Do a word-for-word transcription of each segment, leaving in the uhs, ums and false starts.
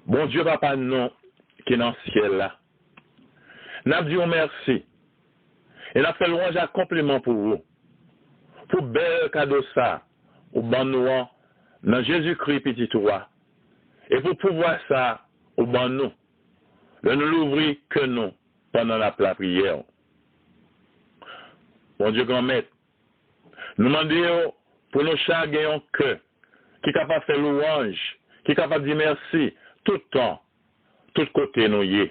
Bondye Papa nou ki nan syèl la, n ap di w mèsi e n ap fè lwanj ak konpliman pou ou, pou bèl kado sa ou ban nou an nan Jezikri Pitit ou a, e pou pouvwa sa ou ban nou lè nou louvri kè nou pandan n ap lapriyè w. Bondye Granmèt, nou mande w pou nou chak gen yon kè ki kapab fè lwanj, ki kapab di mèsi tout tan, tout kote nou ye.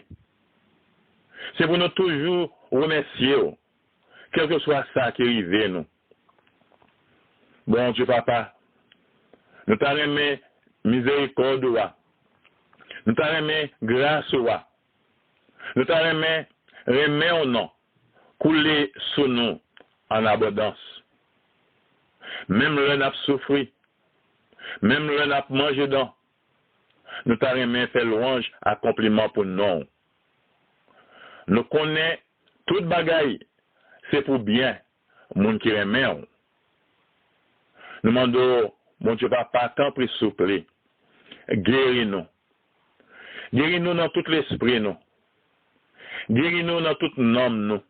Se pou nou toujou remèsye w, kèlkeswa sa ki rive nou. Bondye Papa, nou ta renmen mizerikòd ou a. Nou ta renmen gras ou a. Nou ta renmen renmen w nan koule sou nou an abondans. Menm lè n ap soufri, menm lè n ap manje dan, nou ta renmen fè lwanj ak konpliman pou non w. Nou konnen tout bagay se pou byen moun ki renmen w. Nou mande w, Bondye Papa, tanpri souple, geri nou. Geri nou nan tout lespri nou. Geri nou nan tout nanm nou.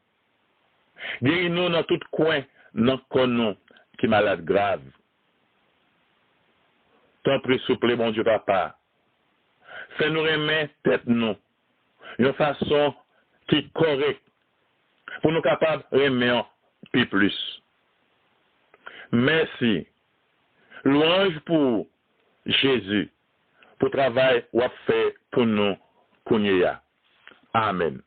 Geri nou nan tout kwen nan kò nou ki malad grav. Tanpri souple, Bondye Papa, fè nou renmen tèt nou yon fason ki kòrèk pou nou kapab renmen w pi plis. Mèsi. Lwanj pou ou, Jezi, pou travay w ap fè pou nou kounye a. Amèn.